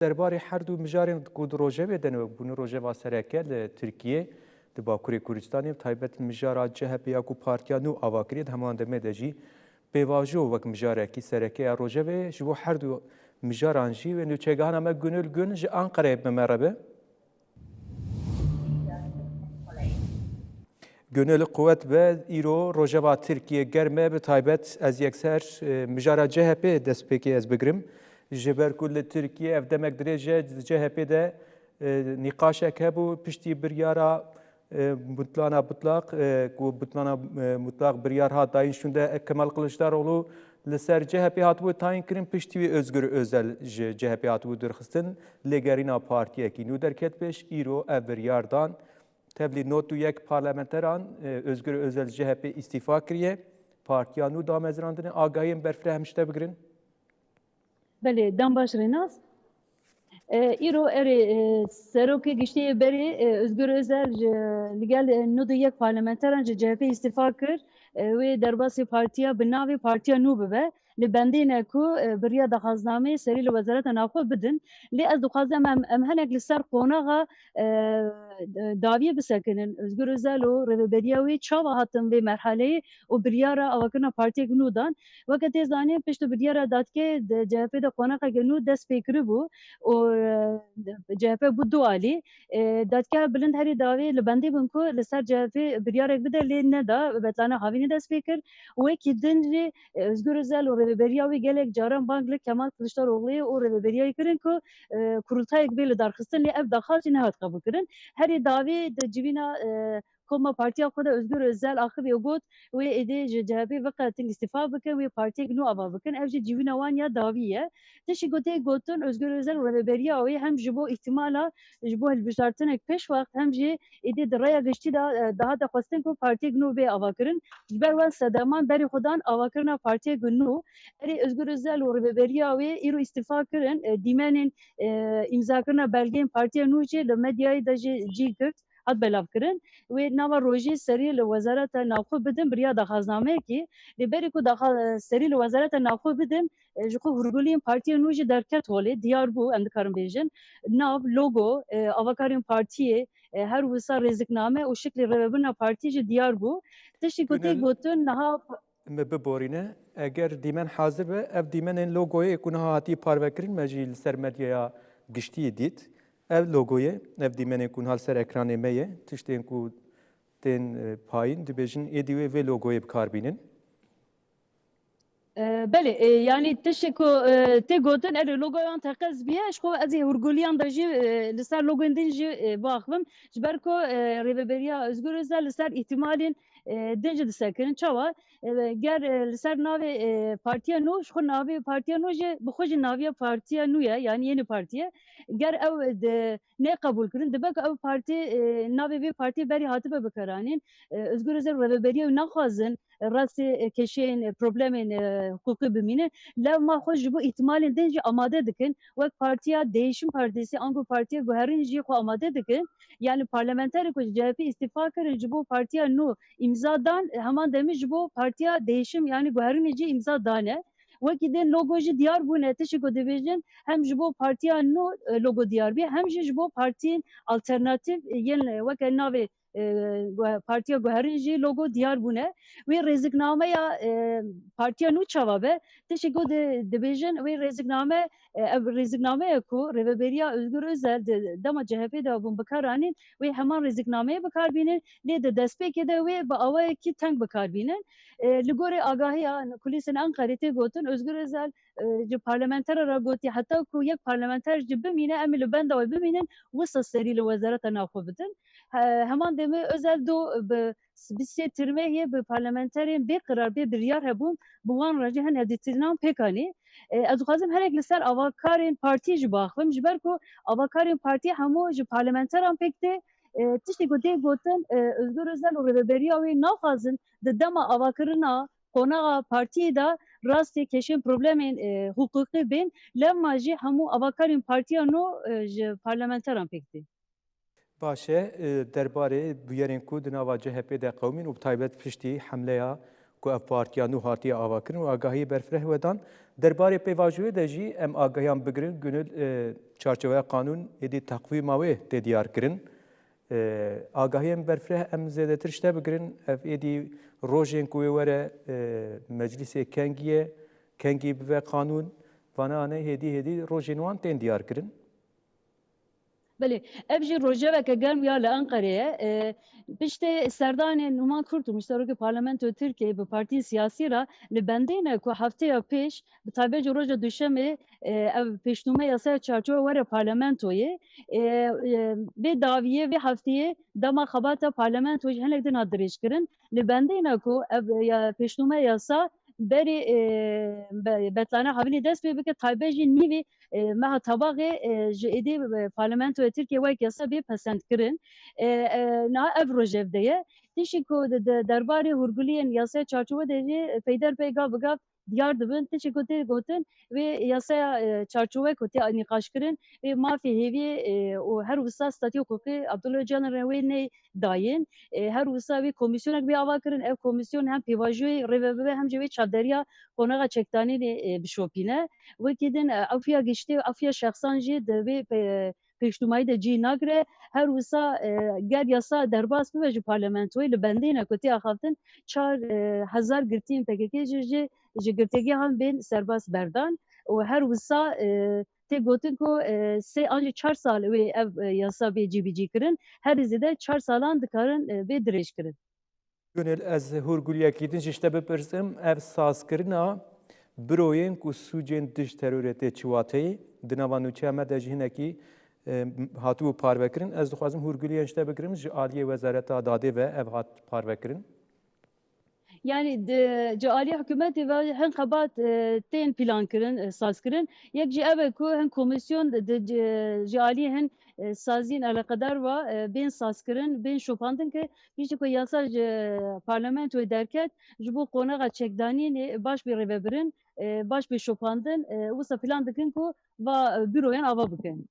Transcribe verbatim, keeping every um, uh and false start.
Derbarê her du mijarên ku di rojevê de ne, wek bûne rojeva sereke li Tirkiyê, di Bakurê Kurdistanê, bi taybet mijara C H P ya ku partiya nû ava kiriye, di heman demê de jî pêvajo wek mijarekî sereke ya rojevê, ji bo her du mijaran jî wê nûçegihana me Gönül Gün ji Ankarayê bi me re be. Gönül, quwet be, îro rojeva Tirkiyê germ e, bi taybet ez yekser, e, mijara C H P destpêkê ez bigirim. Ji ber ku li Tirkiyê ev demek dirêj e, di C H P de, e, nîqaşek hebû piştî biryara, e, butlana butlaq, e, ku butlana, e, mutlaq biryar hat dayîn şûnde Kemal Kılıçdaroğlu li ser C H P hatibû tayîn kirin, piştî wî Özgür Özel ji C H P hatibû derxistin, lêgerîna partiyekî nû derket pêş, îro ev biryar dan. Tevlî nod û yek parlamenteran, e, Özgür Özel C H P îstîfa kiriye, partiya nû damezrandine, agahiyên berfireh em ji te bigirin. Belê, dem baş Rênas. E, îro erê, e, serokê giştî yê berê, e, Özgür Özel ji, li gel, e, nod û yek parlamenteran ji C H P îstîfa kir. E, wê derbasî partiya bi navê Partiya Nû bibe. Li bendê ne ku, e, bi riya daxwaznameyê serî li Wezareta Navxwe bidin. Lê ez dixwazim em, em hinek li ser qonaxa, e, dawiyê bisekinin. Özgür Özel û rêveberiya wê çawa hatin vê merhaleyê û biryara avakirina partiyek nû dan? Weke tê zanîn, pişt biryara dadgehê di C H P de qonaxeke nû dest pê kiribû û, e, C H P bû du alî. E, Dadgeha Bilind herî dawî li bendê bûn ku li ser C H P biryarek bide, lê neda, betlana havînê dest pê kir. Wekî din jî, e, Özgür Özel û rêveberiya wî gelek caran bang li Kemal Kılıçdaroğlu'yê û rêveberiya wî kirin ku, e, kurultayek bê lidarxistin, lê ev daxwaz jî nehat qebûlkirin. Herî dawî di civîna, e, koma partiya xwe de Özgür Özel axivî û got, wê êdî ji C H P veqetin, îstîfa bikin, wê partiyek nû ava bikin. Ev jî civîna wan ya dawî ye. Tiştî ku tê gotin, Özgür Özel û rêveberiya wê hem ji bo îhtimala, ji bo hilbijartinek pêş wext, hem jî êdî di rêya giştî de, e, dihate xwestin ku partiyek nû bê avakirin. Ji ber wan sedeman berî xwe dan avakirina partiyek nû. Erê, Özgür Özel û rêveberiya wê îro îstîfa kirin, e, dîmenên, e, îmzakirina belgeyên partiya nû jî li medyayê de jî cî girt, hat belavkirin. Wê nava rojî serî li Wezareta Navxwe bidin bi riya daxwaznameyekî. Lê berî ku daxwa-, serî li Wezareta Navxwe bidin, e, ji xwe hûrguliyên partiya nû jî derket holê, diyar bû, em dikarin bêjin. Nav, logo, e, avakarên partiyê, e, her wisa rêzikname û şiklê rêvebirina partiyê jî diyar bû. Tiştî ku tê Gönül, gotin niha me biborîne. Eger dîmen hazir be, ev dîmenên logoyê ku niha hatiye parvekirin, me jî li ser medyaya giştî dît. Ev logoyê, ev dîmenên ku niha li ser ekranê me ye, tiştên ku tên, e, payîn, dibêjin êdî wê vê logoyê bi kar bînin. E, belê, e, yanî tiştê ku, e, tê gotin, erê logoya wan teqez bûye, ji xwe ez ê hûrguliyan de jî, e, li ser logoyên din jî, e, biaxivim. Ji ber ku, e, rêveberiya Özgür Özel li ser îhtimalên, e, din jî disekirin. Çawa? E, ger, e, li ser navê, e, partiya nû, ji xwe navê partiya nû jî, bi xwe jî naviya partiya nû ye, yanî yeni partiye. Ger ew, e, di, nê qebûl kirin, dibe ku ew partî, e, navê vê partiyê berî hatibe bikaranîn. E, Özgür Özel rêveberiya wî naxwazin, e, rastê, e, keşeyên, e, problemên, e, hiqûqî bimînin. Lewma xwe ji bo îhtimalên din jî amade dikin. Wek Partiya Değişim Partisi, ango Partiya Guherîn jî xwe amade dikin. Yani parlamenterê ku ji C H P îstîfa kirin, ji bo partiya nû îmza dan, e, heman demî ji bo Partiya Değişim, yani Guherînê jî îmza dane. Wekî din logo jî diyar bûne, tiştê ku dibêjin, hem ji bo partiya nû, e, logo diyar bî, hem jî ji bo partiyên alternatîf, e, yên, e, weke navê, e, guhe-, partiya guherîn jî logo diyar bûne. Wê rêziknameya, e, partiya nû çawa be? Tiştê ku di-, dibêjin, wê rêzikname, e, ev rêzikname ye ku rêveberiya Özgür Özel di dema C H P de bûn bikaranîn, wê heman rêziknameyê bikar bînin, lê di destpêkê de wê bi awayekî teng bikar bînin. E, li gorî agahiya kulîsên Enqerê tê gotin, Özgür Özel, e, ji parlamentera re gotiye, heta ku yek parlamenter jî bimîne, em ê li benda wê bimînin, wisa serî li Wezareta Navxwe bidin. He-, heman demê Özel do bi bîst sê Tirmehiyê bi parlamenterên bê qirar, bê biryar hebûn, bi wan re jî hin hevdîtinan pêk anî. E, ez dixwazim hinek li ser avakarên partiyê jî biaxivim, ji ber ku avakarên partiyê hemû ji parlamenteran pêk tê. E, tiştê ku tê gotin, e, Özgür Özel û rêveberiya wê naxwazin di dema avakirina qonaxa partiyê de rastê keşên problemên, e, hiqûqî bên, lewma jî hemû avakarên partiya nû, e, ji parlamenteran pêk tê. Baş e, e, derbarê bûyerên ku di nava C H P de qewimîn û bi taybet piştî hemleya ku ev partiya nû hatiye avakirin û agahiyê berfireh we dan, Derbarê pêvajoyê de jî em agahiyan bigirin, Gönül, e, çarçoveya qanûn êdî teqwîma wê tê diyar kirin. E, agahiyên berfireh em zêdetir ji te bigirin. Ev êdî rojên ku wê were, e, meclisê kengî ye, kengî bive qanûn, vana ne hêdî hêdî rojên wan tên diyar kirin. Belê, ev jî rojeveke germ ya li Enqerê ye. E, piştê serdanê Numan Kurtulmuş, serokê Parlamentoya Tirkiyeyê bi partiyên siyasî re li bendê ne ku hefteya pêş, bi taybet jî roja Duşemê, e, ev pêşnûme yasaya çarçowe were parlamentoyê. E, e, vê dawiyê, vê hefteyê dema xebata parlamentoyê jî hinek din hat dirêjkirin. Li bendê ne ku ev ya, pêşnûme yasa berê, e, be-, betlana hevinê dest pê bike, taybet jî nîvê e, meha Tebaxê, e, ji êdî, e, Parlamentoya Tirkiye wek yasa bê pesendkirin. E, e, niha ev rojev de ye. Tiştî ku di, di derbarê hûrguliyên yasaya çarçowe de jî, e, peyder pey gav bi gav diyar dibin. Tiştî ku tê gotin, wê yasaya, e, çarçowe ku tê nîqaşkirin, wê mafê hêviyê, e, û her wisa statûya huquqî Abdullah Öcalan re wê ney dayîn. E, her wisa wê komîsyonek bê ava kirin. Ev komîsyon hem pêvajoyê rêvebibe hem jî wê çavderiya qonaxa çekdanînê, e, bişopîne. Wekî din, e, afûya giştî û afûya şexsan jî di vê pe-, pêşnûmayî de cî nagire. Her wisa, e, ger yasa derbas bibe ji parlamentoyê, li bendê ne ku tê axaftin, çar, e, hezar girtiyên P K K jî, jî ji girtîgehan bên serbas berdan û her wisa, e, tê gotin ku, e, sê an jî çar sal wê ev, e, yasa bê cîbicî kirin, herî zêde çar salan dikarin, e, bê dirêj kirin. Gönül, ez hûrguliyekî din jî ji te bipirsim, ev sazkirina büroyên ku sûcên dij terorê tê çi wateyê? Di nava nûçeya me de jî hinekî, e, hatibû parvekirin. Ez dixwazim hûrguliyên ji te bigirim, ji aliyê Wezareta Dadê ve ev hat parvekirin. Yani, di, ji alî hikûmetê ve hin xebat, e, tên plankirin, e, sazkirin. Yek jî ev e ku hin komîsyon di, di, ji, ji alî hin, e, saziyên eleqedar ve, e, bên sazkirin, bên şopandin ke piştî ku yasa ji parlamentoyê derket, ji bo qonaxa çekdanînê baş bê rêvebirin, e, baş bê şopandin, e, wisa plan dikin ku va, e, büroyan ava bikin.